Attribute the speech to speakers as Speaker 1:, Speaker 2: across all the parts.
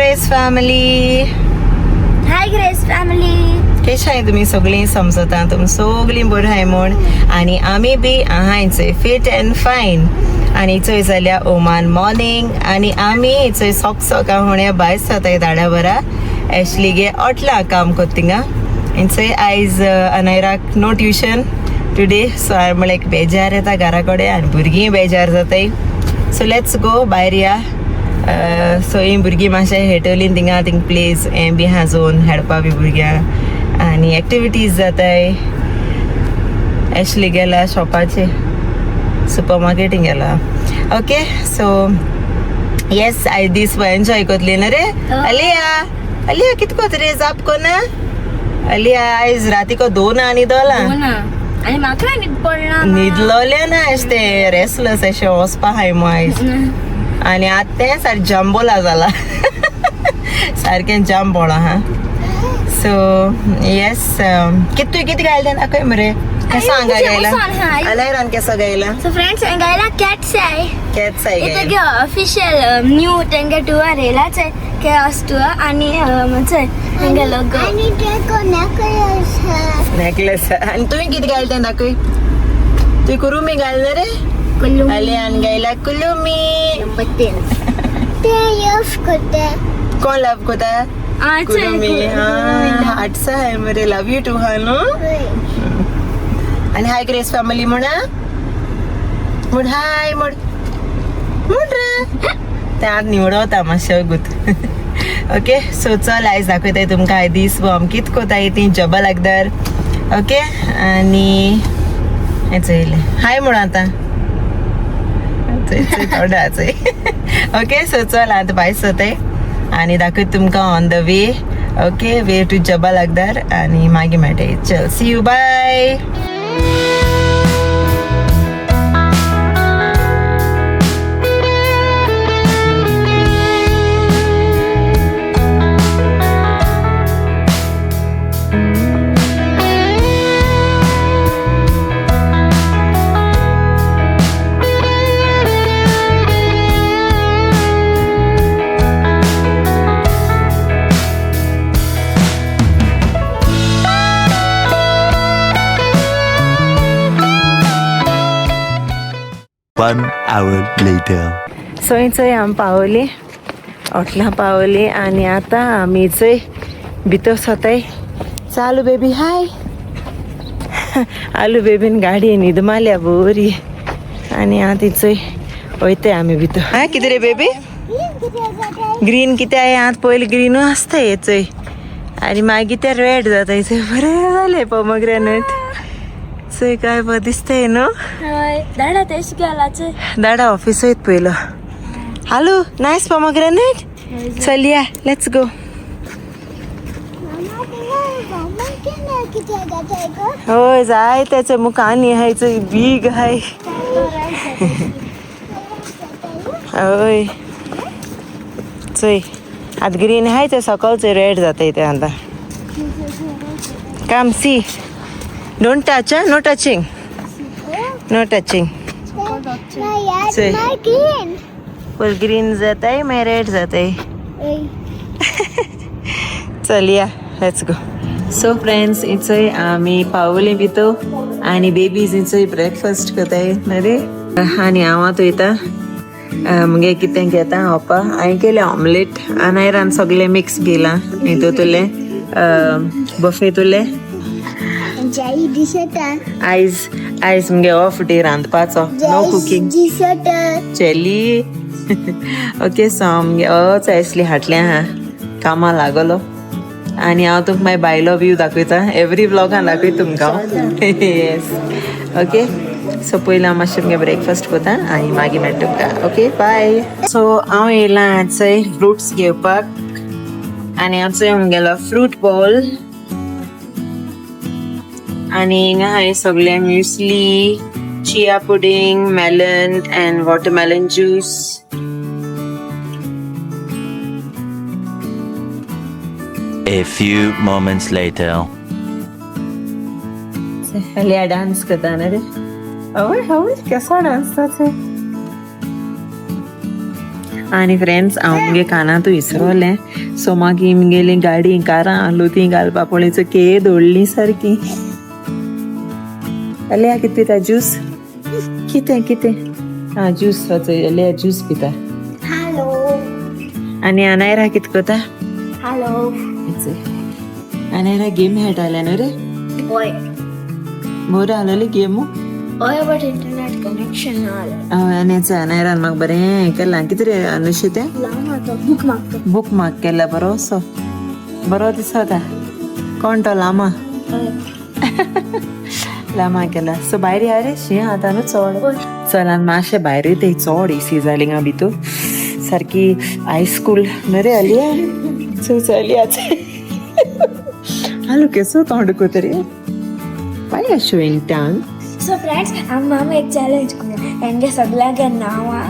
Speaker 1: Grace family.
Speaker 2: Hi Grace family.
Speaker 1: कशें आहाय तुमी सगळीं? समजता तुमी सगळीं बरीं आहाय म्हूण आनी आमी बी आहाय चोय फिट अँड फायन. आनी चोय जाल्यार ओमान मॉर्निंग आनी आमी चोय सोक सोका हुणे भायर जाताय दाडा बरा. एशली गे ओटला काम कोत्ता थिंगा. चोय आयज अनायराक नो ट्युशन टुडे, सो हांवें म्हणलें एक बेजार येता घरा कडेन आनी भुरगींय बेजार जाताय, सो let's go भायर या. सो ही भुरगीं मातशें हेटवलीं थिंगा, थिंग प्लेस हें बी आहा झोन खेळपा बी भुरग्यांक आनी एक्टिविटीज जाताय. एशली गेला शॉपाचे, सुपर मार्केटींग गेला. ओके, सो येस, आयज दीस एन्जॉय कोतली न्हू रे. अलिया, अलिया कित कोत रे? जाप कोना अलिया. आयज रातीको 2 न्हिदोला.
Speaker 2: आनी म्हाका न्हीद पडना.
Speaker 1: न्हिदलोलें ना अशें तें रेसलस अशें वचपा हाय मो आयज. आनी आतां तें सारकें जांबोला जाला, सारकें जाम पोळा हा. सो येस, कित तुवें कितें गायलें तें दाखय मरे. केसो हांगा गायला? अलायरान केसो गायला?
Speaker 2: सो फ्रेंड्स, हांवें गायला कॅट्स I.
Speaker 1: Cats I.
Speaker 2: हे ऑफिशियल न्यू तेंगे टूर येयलाच केऑस टूर आनी तेंगे लोगो.
Speaker 3: आणि ते कोणाकडे
Speaker 1: नेकलेस. आनी तुवें कितें गायलें तें दाखय. तुवें कुरुमी गायलें रे? अलियान गायला कुलुमी.
Speaker 3: ते यफ करते.
Speaker 1: कोण लव कोता? कुरुमी. हार्ट्स आहे मरे. लव you to हा न्हू. आनी हाय ग्रेस फॅमिली म्हणा, म्हण हाय म्हण, म्हण रे. ते आतां निवडवता मातशें गूत. ओके, सो चल आयज दाखयताय तुमकां आयज दीस आम कित कोताय ती जबल अकदर. ओके, आनी हें चोयलें हाय म्हण आतां थोडा चोय. ओके, सो चल आतां भायर सोताय आनी दाखयता तुमकां on the way. Okay, way to Jabal Akhdar आनी मागीर मेळटाय. चल, C you, bye.
Speaker 4: One hour later.
Speaker 1: So चोय आमी पावली, हॉटलां पावली आनी आतां आमी चोय भितर सोताय. चालू बेबी, हाय. आलू बेबीन गाडी न्हीद मारल्या बरी आनी आतां चोय वयताय आमी भितर. हा कितें रे बेबी? ग्रीन कितें आहे? आतां पयलीं ग्रीनू आसता हे चोय आनी मागीर ते रेड जाता. चोय बरें जालें पोमोग्रेनेट चोय काय बरें दिसताय न्हू.
Speaker 2: दाडा तेश गेलाचे.
Speaker 1: दाडा ऑफिस वयत पयलो. Hello, nice pomegranate. चल या, let's go. हय जाय तेचे मुखानी आहाय चोय, बीग आहाय. हय चोय आतां ग्रीन आहाय ते सकल चोय रेड जाताय ते आतां. Come see, don't touch. No touching, no touching. चोय पयर ग्रीन जाताय मागीर रेड जाताय. चल या, let's go. So friends, इचोय आमी पावली भितर आनी बेबीज इचोय ब्रेकफास्ट करताय न्हू रे. आनी हांव आतां वयता मुगे कितें घेता खावपा. हांवें केलें ऑमलेट आनी रान सगळें मिक्स केलां हितूंतलें बफे तुलें. आयज आयज मुगे ऑफ डे रांदपाचो, नो कुकींग. चेली. ओके, सो हांव मुगे अच आयसली हाटलें आहा, कामां लागलो. आनी हांव तुमकां मागीर भायलो व्यू दाखयता, एवरी व्लॉगान दाखयता तुमकां. येस, ओके, सो पयलीं हांव मातशें मुगे ब्रेकफास्ट करता आनी मागीर मेळटा तुमकां. Okay, bye. सो हांव येयलां आजय फ्रुट्स घेवपाक आनी हांव चोय मुगेलो फ्रूट बोल आनी हिंगा हांवें सगळें muesli, chia pudding, melon and watermelon juice.
Speaker 4: A few moments later.
Speaker 1: Aliya dance करता ना रे. हवय हवय, केसो डांस जाता. आनी फ्रेंड्स हांव मुगे कानांतू इसरोलें. सो मागीर मुगेली गाडी कारां लुती घालपा पळय के दवरली सारकी. अलिया कितें पिता ज्यूस? कितें कितें? आं ज्यूस अलिया ज्यूस पिता.
Speaker 3: हॅलो.
Speaker 1: आनी अनायरा कितें करता?
Speaker 2: हॅलो.
Speaker 1: अनायरा गेम खेळटालें न्हू रे?
Speaker 2: हय.
Speaker 1: बरो आसलेली गेमू?
Speaker 2: हय, बट इंटरनेट कनेक्शन ना आलें.
Speaker 1: हय. आनी अनायरान म्हाका बरें केलां. कितें रे अनुशी तें?
Speaker 2: लामा तो बुक मागतो.
Speaker 1: बुक मार्क केला बरो असो बरो दिसता. कोण तो लामा?
Speaker 2: हय.
Speaker 1: लामा केला. सो भायर या रे, शी आतां न्हू चड. चल आनी मातशें भायर येता, चड एसी जाली हिंगा भितर सारकी हायस्कूल न्हू रे अलिया? चल चल हालो केसो तोंड कोत रे? Why are showing tongue?
Speaker 2: So friends, आमी मामा एक चॅलेंज करूया. हेंगे सगळ्यांगे नांवां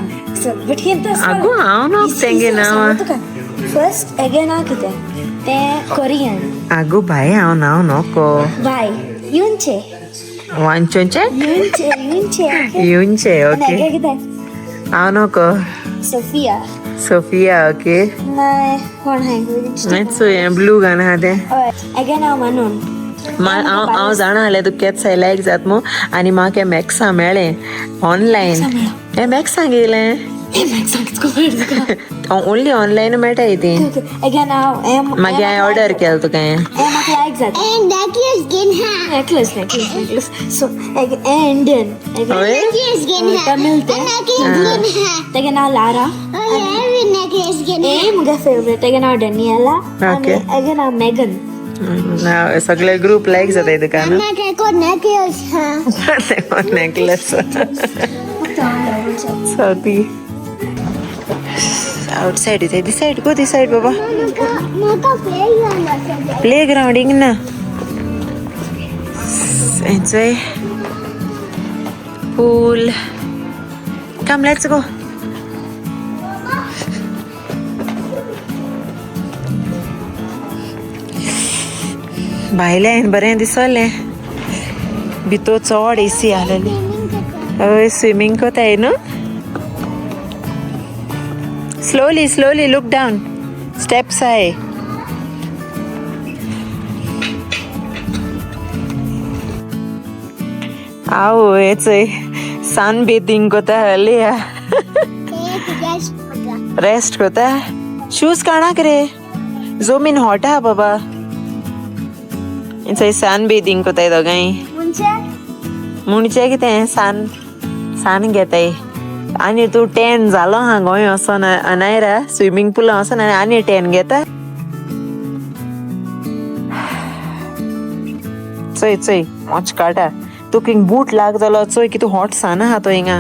Speaker 2: बट कितें?
Speaker 1: आगो हांव न्हू तेंगे नांवां.
Speaker 2: फर्स्ट हेगे नांव कितें तें कोरियन.
Speaker 1: आगो बाय हांव नांव नको.
Speaker 2: बाय युनचे.
Speaker 1: वांचोचे.
Speaker 2: युनचे युनचे.
Speaker 1: येवनचे.
Speaker 2: आनी
Speaker 1: ओके.
Speaker 2: हेगे कितें?
Speaker 1: हांव नको.
Speaker 2: सोफिया.
Speaker 1: Sophia okay.
Speaker 2: माय कोण हाय?
Speaker 1: मातसो हें ब्लू गाणं आहा तें.
Speaker 2: हय, हेगे नांव म्हणून
Speaker 1: हांव हांव जाणा जाल्यार तुका केन्ना लायक जात मू. आनी म्हाका हें मॅक्सा मेळ्ळें ऑनलायन. हें मॅक्सा घेयलें. ओन्ली ऑनलायन मेळटाय ती.
Speaker 2: हेगे नांव
Speaker 1: मागीर हांवें ऑर्डर केलें तुका हें.
Speaker 2: हें म्हाका लायक जाता.
Speaker 3: नेकलेस घेन हा.
Speaker 2: Necklace necklace necklace. सो हें इंडियन.
Speaker 1: हय.
Speaker 3: नेकलेस घेन हा.
Speaker 2: तमीळ तें.
Speaker 3: नेकलेस घेन हा.
Speaker 2: तेगे नांव लारा.
Speaker 3: हय, नेकलेस घेन.
Speaker 2: हे मुगे फेवरेट, तेगे नांव डॅनियला आनी
Speaker 1: Okay.
Speaker 2: हेगे नांव मेगन.
Speaker 1: नांव सगळे ग्रूप लायक जाताय तुका न्हू?
Speaker 3: मामा तेको नेकलेस हा.
Speaker 1: नेकलेस. चल आउटसायड येताय. This side go, this side बाबा.
Speaker 3: म्हाका म्हाका प्ले ग्राउंड आसा.
Speaker 1: प्ले ग्राउंडींग ना. Enjoy pool. Come, let's go. भायल्यान बरें दिसलें, भितर चड एसी आसलेली. हय, स्विमींग कोताय न्हू. Slowly slowly, look down, steps आहाय. आओ हेचय सन बेदिंग कोता अलिया.
Speaker 3: एक गॅस पडला.
Speaker 1: रेस्ट कोता. शूज काणाक रे, जमीन हॉट आहा बाबा. हेचय सन बेदिंग कोताय दोगांय.
Speaker 3: म्हणजे
Speaker 1: म्हणजे कितें सान सान घेताय आनी तूं टॅन जालो हा. गोंय वचोन अनायरा स्विमींग पुलान वचोन आनी आनी टॅन घेता. चोय चोय, मोच काडटा तुका. हिंग बूट लाग जालो. चोय कितू हॉट सान आहा तो हिंगा.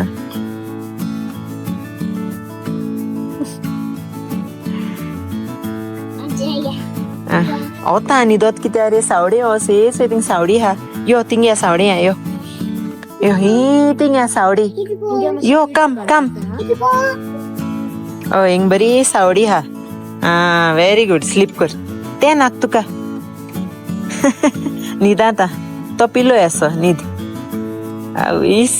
Speaker 1: वता आनी दोत कित्याक रे? सावडे वच. हे चोय थिंग सावडी आहा. यो थिंग या सावडी आहा. यो यो, ही थिंग या सावडी. यो कम कम. हय, हिंग बरी सावडी आहा. आं, व्हेरी गुड. स्लीप कर. तें नाक तुका. न्हीद आतां. तो पिलोय असो न्हीद. इस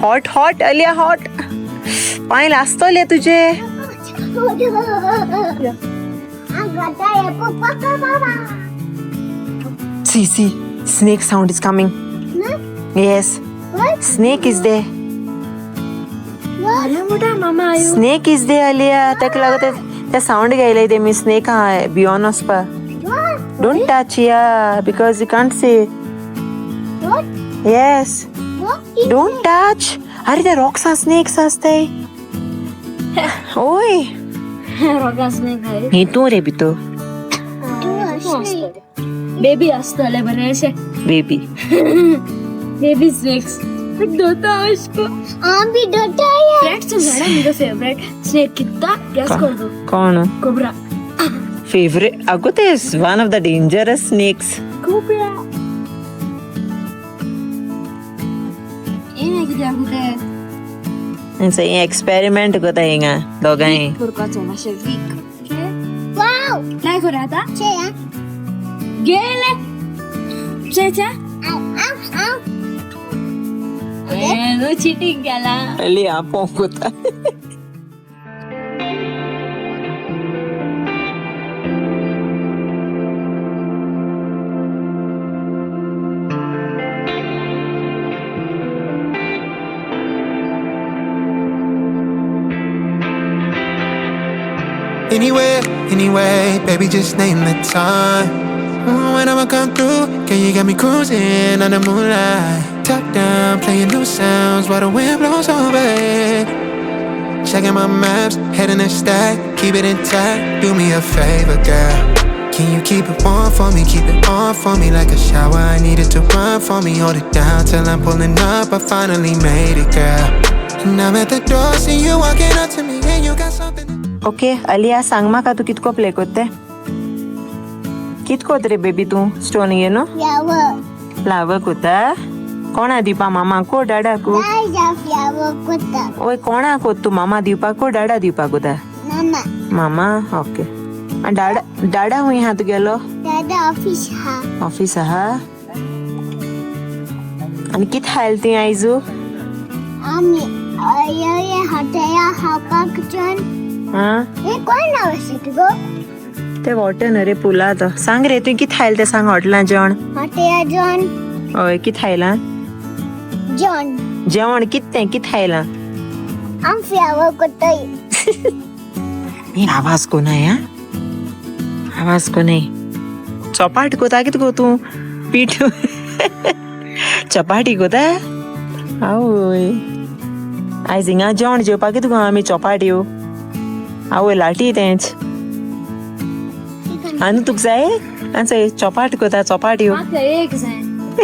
Speaker 1: हॉट हॉट अलिया हॉट. पांय लासतले तुजे.
Speaker 3: पप्पा.
Speaker 1: See, see, snake sound is coming. Yes, snake is there.
Speaker 2: मोठा मामा आयो.
Speaker 1: Snake is there, Alia. ताका लागत ते साऊंड घायले ते मी स्नेक आहा भियोन वचपा. Don't touch या because you can't see. Yes, don't touch. अरे ते रॉक्स स्नेक्स आसताय. ओय.
Speaker 2: रोगास नाही खाय.
Speaker 1: हितू रे भितर.
Speaker 2: बेबी असतले बरे अशे.
Speaker 1: बेबी.
Speaker 2: बेबी स्नेक्स दोता उसको.
Speaker 3: आम्ही दोता है.
Speaker 2: फ्रेंड्स, तुम जाणा म्हजो फेवरेट स्नेक कित्ता? गेस कर तूं.
Speaker 1: कोण?
Speaker 2: कोब्रा.
Speaker 1: फेवरेट? अगो ते one of the dangerous snakes.
Speaker 2: Cobra यें कित्याक ते?
Speaker 1: एक्सपेरिमेंट करता हिंगा दोगांय.
Speaker 2: करपाचो मातशें वीक.
Speaker 3: वाव.
Speaker 2: ट्राय करूया आतां.
Speaker 3: चया.
Speaker 2: गेले चे चे.
Speaker 3: आव आव आव.
Speaker 2: तूं चिटींग केला.
Speaker 1: अली हा पोंक कोता.
Speaker 5: Anywhere, anyway, baby, just name the time. When I'ma come through, can you get me cruising on the moonlight? Top down, playing new sounds while the wind blows over it. Checking my maps, heading the stack, keep it intact. Do me a favor, girl. Can you keep it warm for me? Keep it on for me like a shower. I need it to run for me. Hold it down till I'm pulling up. I finally made it, girl. And I'm at the door, see you walking up to me, and you got something.
Speaker 1: Okay Aliya, सांग म्हाका तूं कितको play कोत्ते, कित कोत रे baby तूं stone घे न्हू?
Speaker 3: फ्लावर.
Speaker 1: फ्लावर कोता? कोणा दिवपा, मामाको डाडाको?
Speaker 3: राजा फ्लावर कोता.
Speaker 1: ओय, कोणा कोत तूं, मामा दिवपाको डाडा दिवपाक कोता?
Speaker 3: मामा.
Speaker 1: मामा, ओके. आनी डाडा, डाडा हुंय आहा तुगेलो?
Speaker 3: दादा ऑफिस हा.
Speaker 1: ऑफिस आहा. आनी कित खायल तुवें आयजू?
Speaker 3: आमी ये हॉटेला खावपाक चोन.
Speaker 1: आं.
Speaker 3: हे कोण नाव आसा तुगो?
Speaker 1: ते वॉटर न्हू रे, पुला तो. सांग रे, तुवें कित खायल तें सांग. हॉटेलां जेवण.
Speaker 3: हॉटेला जॉन.
Speaker 1: हय, कित खायलां?
Speaker 3: जॉन.
Speaker 1: जेवण कित तें, कित खायलां?
Speaker 3: आम फ्लावर कोताय.
Speaker 1: हे आवाज कोनाय? हा, आवाज कोनाय. चपाट कोता कित गो तूं? पीठ चपाटी कोता? आवय, आयज हिंगा जेवण जेवपाक कित गो आमी चपाट्यो? आवय, लाटी तेंच. आनी तुका जाय? आनी चोय, चपाट कोता चपाट्यो.
Speaker 2: म्हाका एक जाय,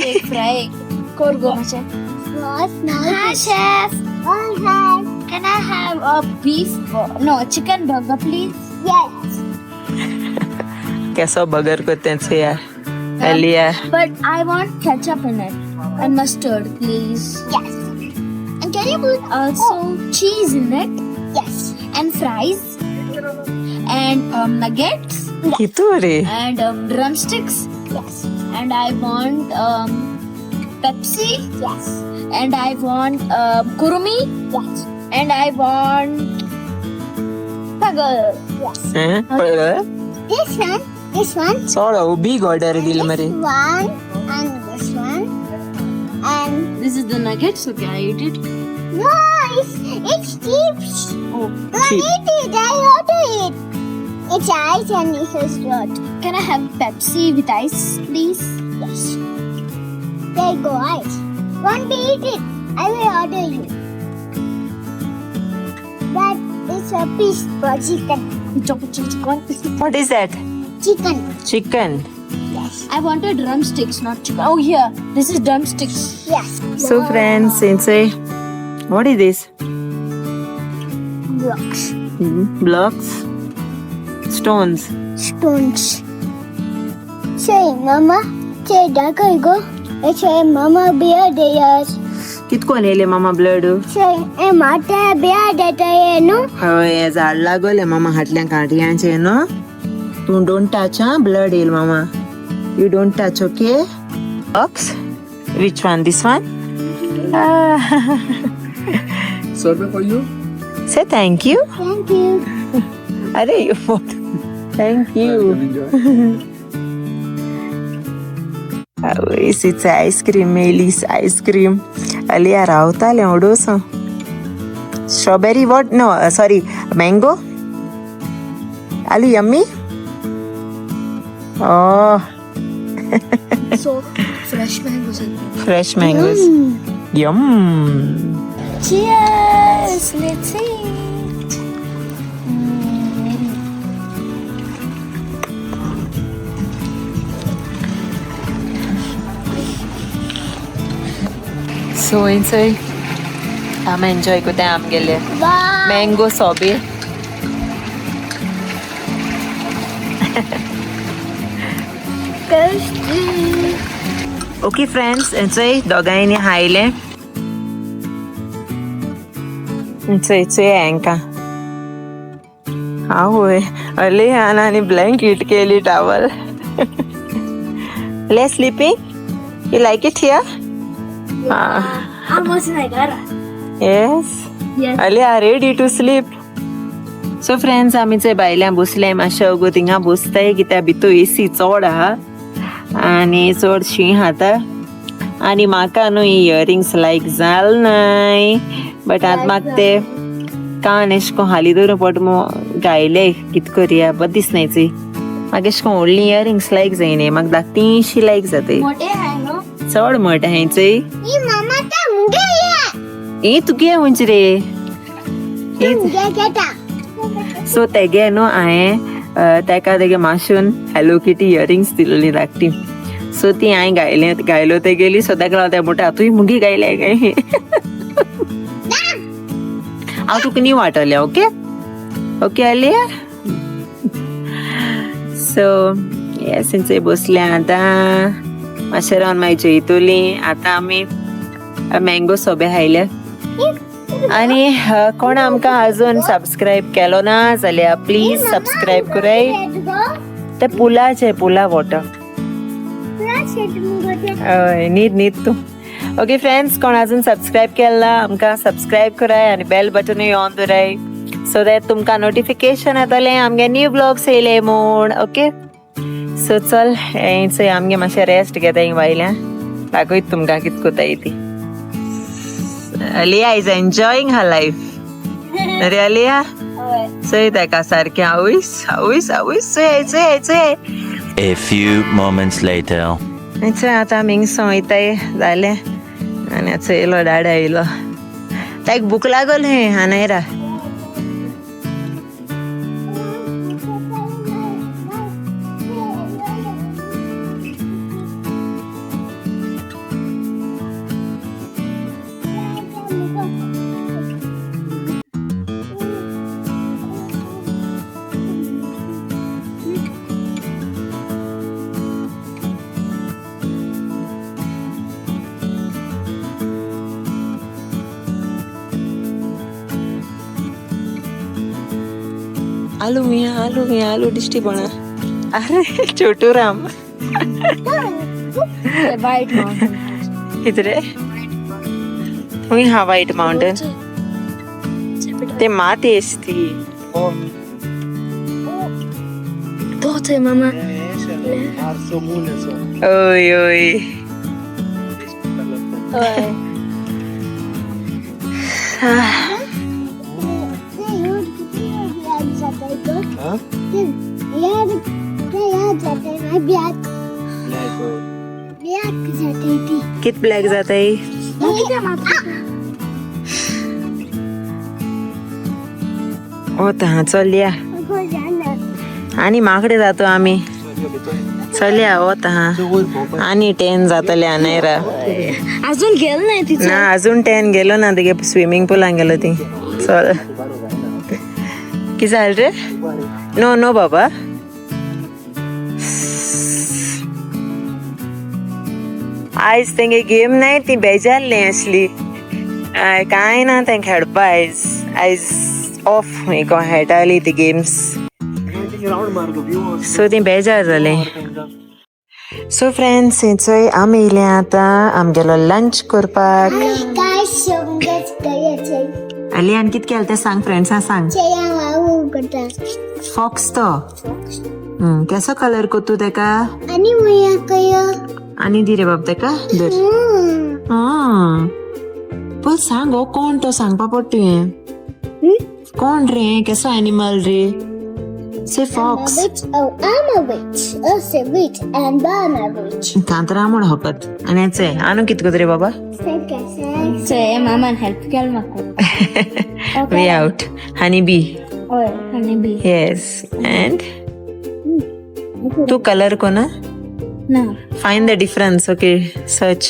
Speaker 2: एक फ्राय एक कोर गो मातशें.
Speaker 3: Small, small.
Speaker 2: Hi, chef.
Speaker 3: Oh, hi.
Speaker 2: Can I have a beef, no, chicken burger, please?
Speaker 3: Yes.
Speaker 1: केसो बगर कोत तेंच यार Aliya.
Speaker 2: But I want ketchup in it and mustard, please.
Speaker 3: Yes. And can you put
Speaker 2: Also cheese in it.
Speaker 3: Yes.
Speaker 2: And fries and nuggets.
Speaker 1: कितू रे?
Speaker 2: And drumsticks.
Speaker 3: Yes.
Speaker 2: And I want Pepsi.
Speaker 3: Yes.
Speaker 2: And I want kurumi.
Speaker 3: Yes.
Speaker 2: And I want pagal.
Speaker 3: Yes.
Speaker 1: पळय.
Speaker 3: This one. This one.
Speaker 1: चोड बीग order दिली मरे.
Speaker 3: This one and this one. And
Speaker 2: This is the nuggets. Okay, I eat it.
Speaker 3: No, it's chips.
Speaker 2: Oh.
Speaker 3: I
Speaker 1: Cheap.
Speaker 3: Eat it. I order it. It's ice and it's a shot.
Speaker 2: Can I have Pepsi with ice, please?
Speaker 3: Yes. There you go, ice. Want to eat it? I will order you. That is a piece for chicken.
Speaker 2: Chicken.
Speaker 1: What is that?
Speaker 3: Chicken.
Speaker 1: Chicken.
Speaker 3: Yes.
Speaker 2: I wanted drumsticks, not chicken. Oh, here. This is drumsticks.
Speaker 3: Yes.
Speaker 1: So friends, Sensei, what is this?
Speaker 3: Blocks.
Speaker 1: Blocks, stones.
Speaker 3: Stones. Say, Mama. Say, Daka, go. Say, Mama, beer there.
Speaker 1: कितकोन येयले मामा blood?
Speaker 3: Say, eh, Mata, beer there, no?
Speaker 1: हय, हें झाड लागोलें मामा हाटल्या कांटयांचें न्हू. तूं don't touch आं, ब्लड येयल मामा. You don't touch, okay? Ox, which one, this one?
Speaker 6: Survey for you.
Speaker 1: Say thank you.
Speaker 3: Thank you.
Speaker 1: अरे, thank you.
Speaker 6: Enjoy.
Speaker 1: आवयस, आयस्क्रीम मेली, आयस्क्रीम. अलिया रावतालें ओडोस. Strawberry, what, no, sorry, mango. आलू, yummy. Oh.
Speaker 2: So fresh mangoes.
Speaker 1: Fresh mangoes, yum.
Speaker 2: Cheers! Let's eat. Mm.
Speaker 1: So enjoy, आम enjoy कोताय आमगेले.
Speaker 3: Wow.
Speaker 1: Mango sorbet.
Speaker 3: Thirsty.
Speaker 1: Okay friends, चोय दोगांयनी हायले. चोय चोय हांकां. आवय, अलियान आनी ब्लँकेट केली towel. Le sleeping. You like it here?
Speaker 2: हांव वचनाय घरा.
Speaker 1: Yes.
Speaker 2: Yes.
Speaker 1: Aliya ready to sleep. So friends, आमी चोय भायल्यान बसले मातशें अगो थिंगा बसताय कित्याक भितू एसी चड आहा आनी चड शीं खाता आनी म्हाका न्हू ही इयरिंग्स लायक जाल नाय, बट आतां म्हाका ते कान एशें कोन्न हाली दवरून पोट गायले कित करया बरें दिसनाय चोय. म्हाका एशें कोन्न व्हडलीं इयरिंग्स लायक जायना, म्हाका धाकटीशी लायक जाताय.
Speaker 2: मोटे हाय न्हू.
Speaker 1: चड मोटे हाय चोय.
Speaker 3: ही मामा तर मुगे
Speaker 1: ए तुगे उंच रे.
Speaker 3: मुगे घेता.
Speaker 1: सो तेगे न्हू हांवें तेका तेगे माशून हॅलो किटी इयरिंग्स दिलोली धाकटी. सो ती हांवें गायले गायलो तेगेली. सो तेका लागून तें म्हणटा तुवें मुगे गायले काय. हांव तुका न्ही वाटलें. ओके ओके आलिया. सो येस, थंय बसलें आतां मातशें रावन मागीर जेयतली. आतां आमी मँगो सोबे खायले. आनी कोण आमकां अजून सबस्क्रायब केलो ना जाल्यार प्लीज सबस्क्रायब कराय. ते पुलाचे पुला वॉटर. हय, न्हीद न्हीद तूं. ओके फ्रेंड्स, कोण अजून सबस्क्रायब केला आमकां सबस्क्रायब कराय आनी बेल बटनूय ऑन दवराय सो that तुमकां नोटिफिकेशन येतलें आमगे न्यू ब्लॉग्स येयले म्हूण. ओके सो चल चोय आमगे मातशें रेस्ट घेता हिंग भायल्यान, दाखयत तुमकां कित कोताय ती. Aliya is enjoying her life. अरे अलिया चोय ताका सारकें आवयस आवयस आवयस चोय चोय चोय.
Speaker 4: A few moments later.
Speaker 1: चोय आतां आमी हिंगसो वयताय जालें. आनी आतां येयलो डाडा येयलो, ताका भूक लागल हें आनायरा. आलू मिया आलू मिया आलू दिश्टी पडना. अरे छोटू राम
Speaker 2: वायट माउंटेन.
Speaker 1: कितें रे? खंय हा वायट माउंटेन? ते माती आसती.
Speaker 2: तोच आहे मामा.
Speaker 1: ओय ओय.
Speaker 2: हय.
Speaker 1: कित ब्लॅक जाताय? वता चलया आनी माकडे जातो आमी. चलया वता आनी 10 जातले आनायरा.
Speaker 2: अजून गेलो नाही तिचं.
Speaker 1: ना अजून 10 गेलो ना, तिगे स्विमींग पुलान गेलो ती. चल कितें जालें रे? नो नो बाबा. आयज तेंगे गेम नाय, ती बेजारली आसली. कांय ना तें खेळपा आयज. आयज ऑफ कोण खेळटाली ती गेम्स. सो ती बेजार जाली. सो फ्रेंड्स, चोय आमी येयले आतां आमगेलो लंच करपाक. आलियान कित केलें तें सांग फ्रेंड्सां सांग. फॉक्स तो केसो कलर कोतू तेका? आनी दी रे बाब तेका धर. पय सांग हो कोण तो सांगपा पडटा तुवें. कोण रे? केसो एनिमल रे? से fox.
Speaker 3: I'm a witch. Oh, I'm a witch. Us a witch and I'm a witch.
Speaker 1: कांतरा म्हण हकत. आनी चोय आनू कित कोत रे बाबा?
Speaker 2: चोय मामान हेल्प केल म्हाका.
Speaker 1: Way out honey bee.
Speaker 2: हय आनी बी.
Speaker 1: येस अँड तू कलर कोना?
Speaker 2: ना.
Speaker 1: Find the difference. Okay, search.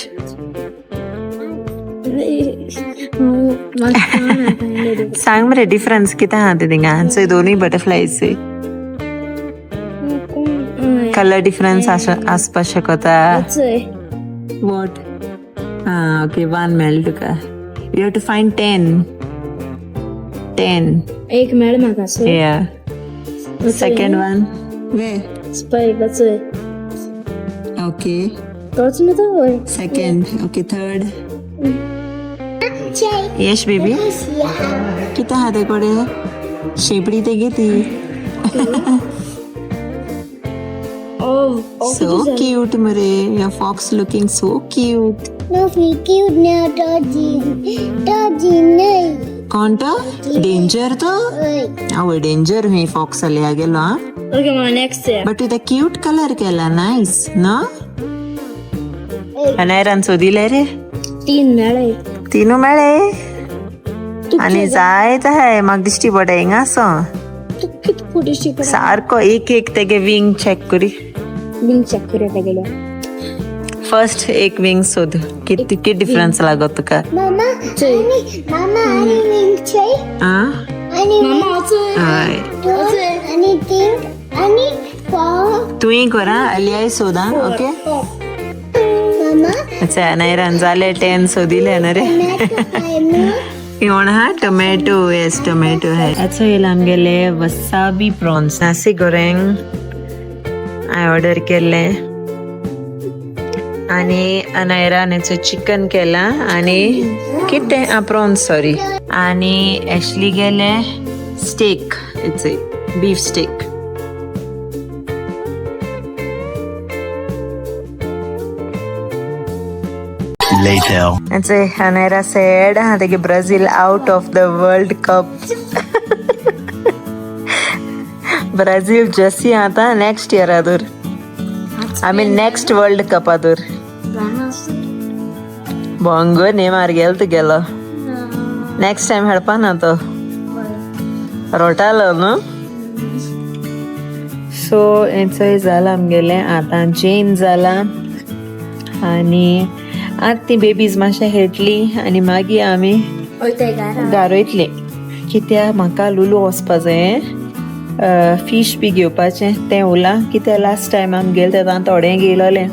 Speaker 1: सांग मरे डिफरन्स कितें आहा ते थिंगा. चोय दोनूय बटरफ्लायज कलर डिफरन्स आसपा शकता. What? Ah, okay, one मेळ तुका. You have to find 10. 10.
Speaker 2: एक मेळ म्हाका.
Speaker 1: Yeah. Second one. Where?
Speaker 2: Spike चोय.
Speaker 1: Okay.
Speaker 2: तोच न्हू तो? हय.
Speaker 1: Second. Okay, third. Yes baby, कितें आहा ते कडेन? शेपडी तेगे ती. सो क्यूट मरे, your fox looking so cute.
Speaker 3: No, cute no, dodgy. Dodgy न्हय.
Speaker 1: कोण तो? डेंजर तो? आवय, डेंजर ही फॉक्स आली गेलो. हा.
Speaker 2: ओके मामा, नेक्स्ट.
Speaker 1: बट तुका क्यूट कलर केला, नायस ना. अनायरान सोदिले रे.
Speaker 2: तीन मेळे.
Speaker 1: तिनू मेळे आनी जायत आहाय म्हाका दिश्टी पडटा हिंगा आसा.
Speaker 2: कित दिश्टी पडटा?
Speaker 1: सारको एक एक तेगे विंग चेक करी.
Speaker 2: विंग चेक करूया तेगेले.
Speaker 1: फर्स्ट एक विंग सोद, कित कित डिफरन्स लागत तुका.
Speaker 3: मामा, आनी मामा, आनी विंग चोय.
Speaker 1: आ.
Speaker 3: आनी
Speaker 2: मामा, वचून.
Speaker 1: हय.
Speaker 3: दोन आनी तीन आनी फोर.
Speaker 1: तुयी करा, अलियाय सोदा. ओके.
Speaker 3: मामा.
Speaker 1: अच्छा, अनायरान जाले 10 सोदिले ना रे.
Speaker 3: टोमॅटो हाय न्हू.
Speaker 1: कोण हा? टोमॅटो, येस, टोमॅटो हाय. अच्छा, येयला आमगेले वसाबी प्रॉन्स नासी गोरेंग हांवें ऑर्डर केल्लें आनी अनायरान हेचो चिकन केला आनी कितें आ, प्रॉन्स, सॉरी, आनी एशली गेले steak, it's a beef steak.
Speaker 4: Later.
Speaker 1: अचे अनायरा सॅड आहा तेगे Brazil out of the World Cup. Brazil Jassi आता नेक्स्ट इयर आदूर, I mean next World Cup आदूर. बोंगो नेमार गेल तुगेलो. नेक्स्ट टायम हेडपा ना तो रोटालो न्हू. सो हेंचोय जाला आमगेलें, आतां जेन जाला आनी आतां ती बेबीज मातशें खेळटली आनी मागीर आमी
Speaker 2: वयताय घरा.
Speaker 1: घरा वयतली, कित्याक म्हाका लुलू वचपा जाय, फीश बी घेवपाचें तें उरलां. कित्याक लास्ट टायम आमी गेले तेन्ना थोडें घेयलोलें,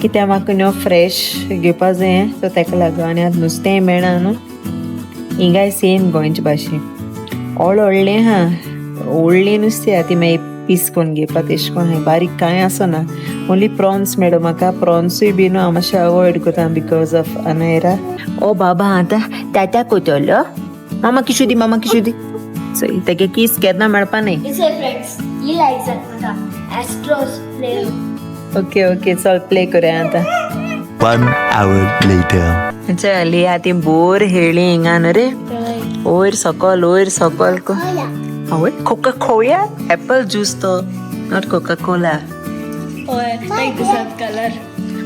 Speaker 1: कित्याक म्हाका न्हू फ्रेश घेवपा जाय, सो तेका लागून. आनी आतां नुस्तेंय मेळना न्हू हिंगाय, सेम गोंयचे भाशेन. व्हड व्हडलें आहा, व्हडलीं नुस्तें आहा, ती मागीर पीस करून घेवपा तेश कोन आहाय, बारीक कांय आसना. ओन्ली प्रॉन्स मेळो म्हाका, प्रॉन्सूय बी न्हू हांव मातशें अवॉयड करता because of Anayra. ओ बाबा, आतां टाटा कोतलो. मामा किशू दी, मामा किशू दी. सो तेगे कीस केन्ना मेळपा न्ही.
Speaker 2: It's friends, he likes that म्हाका Astros play.
Speaker 1: Okay okay, चल प्ले करूया आतां.
Speaker 4: One hour later.
Speaker 1: चल, आतां बोर हेळी हिंगा न्हू रे, वयर सकल वयर सकल. आवय, कोका खोया, एप्पल ज्यूस तो, not Coca Cola.
Speaker 2: हय, लायक दिसात कलर.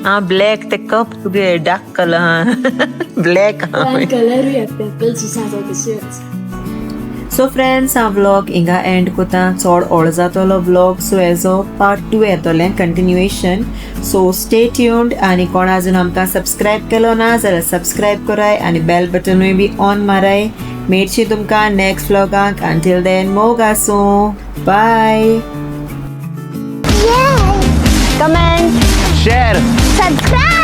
Speaker 1: हा, ब्लॅक ते कप तुगे, डार्क कलर हा, ब्लॅक हा.
Speaker 2: कलर एप्पल ज्यूस आसा तशेंच.
Speaker 1: सो फ्रेंड्स, हा व्लॉग हिंगा एंड कोता, चड ओड जातलो व्लॉग. सो हेजो पार्ट 2 येतलें, कंटिन्युएशन. सो स्टे ट्यून्ड आनी कोण अजून आमकां सबस्क्रायब केलो ना जाल्यार सबस्क्रायब कराय आनी बेल बटनूय बी ऑन माराय. मेळची तुमकां नेक्स्ट व्लॉगाक. अंटील then, मोग आसूं, बाय.
Speaker 3: Comment.
Speaker 4: Share.
Speaker 3: Subscribe.